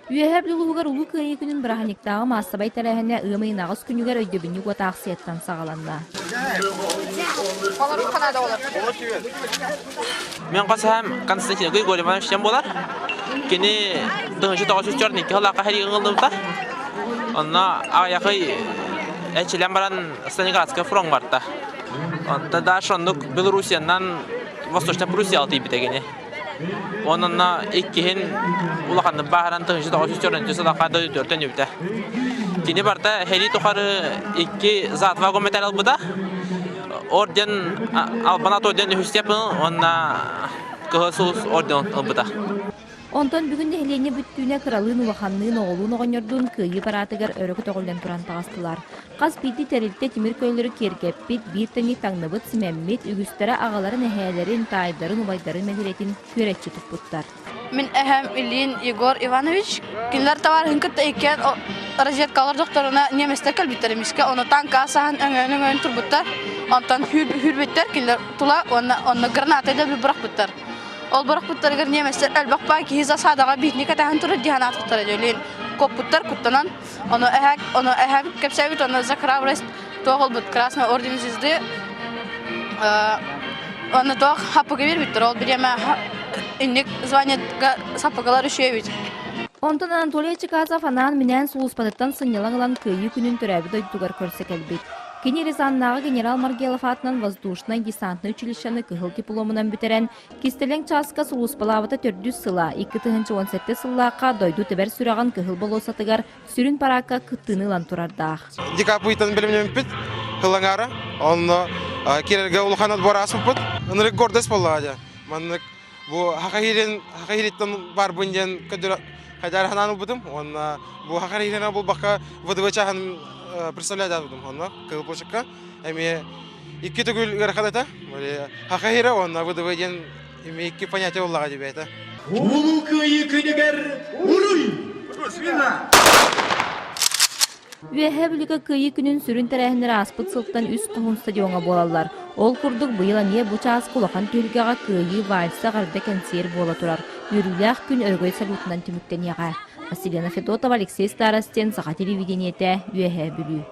Үөһээ Бүлүү улууһугар Улуу Кыайыы күнүн бырааһынньыктааҕы маассабай тэрээһинэ ыам ыйын аҕыс күнүгэр өйдөбүнньүк уот аахсыйаттан саҕаланна. Мен хос эһэм Константин Григорий Иванович диэн буолар. Кини 1942 сыллаахха сэриигэ ыҥыллыбыта. Онно аҕыйахый эчилэн баран Сталинградскай фроҥҥа барта. Онто дальше оннук Белоруссиянан Восточная Пруссияҕа тиийбитэ кини. Онон иккиһин улаханнык бааһыран 1904 сыллаахха дойдутугар төннүбүтэ. Кини барыта сэрии тухары икки за отвагу мэтээл ылбыта. Орден Албан орден үһүс степень уонна Кыһыл Сулус орден ылбыта. Онтон бүгүн нэһилиэнньэ бүттүүнэ кыралыын-улаханныын, оҕолуун-оҕонньордуун Кыайыы параатыгар өрө көтөҕүллэн туран таҕыстылар. Хас биирдии тэрилтэ тимир көлөлөрү киэргэппит, биир тэҥник таҥныбыт, симэммит, үгүстэрэ аҕаларын, эһээлэрин, таайдарын, убайдарын мэтириэтин күөрэччи туппуттар. Мин эһэм Ильин Егор Иванович кинилэр табаарыһын кытта иккиэн разведкалар докторуна немецтэр кэлбиттэр эмискэ ону танка саһан өҥөөн-өҥөөн турбуттар. Онтон хүүрбүттэр кинилэр тула уонна онно граната да бырахпыттар. Ол бырахпыттарыгар немецтэр элбэх баа киһи засадаҕа биитини кэтэһэн турар дии санаатахтара дьөлүн коппуттар куттанан ону эһэ ону эһэм кэпсээбит ону за храбрость туох ылбыт Красный орден звезды Онно туох хаппыга биэрбиттэр ол бириэмэ инник званиега саппыкылар үчүгэйбит. Онтон Анатолий Чикасов анаан-минээн сулууспатыттан сынньалаҥ ылан Кыайыы күнүн төрөөбүт дойдутугар көрсө кэлбит. Кини Рязаннааҕы генерал Маргелов аатынан воздушнай-десантнай училищены кыһыл дипломунан бүтэрэн, кистэлэҥ чааска сулууспалаабыта төрдүс сыла, 2017 сыллаахха дойду тэбэр сүрэҕин Кыһыл болуоссатыгар сүрүн параакка кыттыыны ылан турардаах. Декабрьтан бэлэмнэммиппит Хылаҥаара. Онно киирэргэ улахан отбор ааспыппыт. Ынырык гордость буоллаҕа дьэ. Маннык бу Хахахирин Хахахириттан барбын диэн көдөрө хайдаар ханаан ылбытым. Уонна бу Хахахирина булбакка ВДВ чааһын представлять аатбытым. Онно Кыһыл площадка эмиэ икки төгүл ыарахан этэ. Хахахира уонна ВДВ диэн эмиэ икки понятие буоллаҕа дии Улуу Кыайыы күнүгэр уруй! Үөһээ Бүлүүгэ Кыайыы күнүн сүрүн тэрээһиннэрэ ааспыт сылтан Үс Хоһуун стадиоҥҥа буолаллар. Ол курдук, быйыл эмиэ бу чааска улахан түһүлгэҕэ Кыайыы вальса эҕэрдэ кэнсиэр буола турар. Үөрүүлээх күн өрөгөй салютунан түмүктэниэҕэ. Василена Федотова, Алексей Старостин, Саха телевидениетэ, Үөһээ Бүлүү.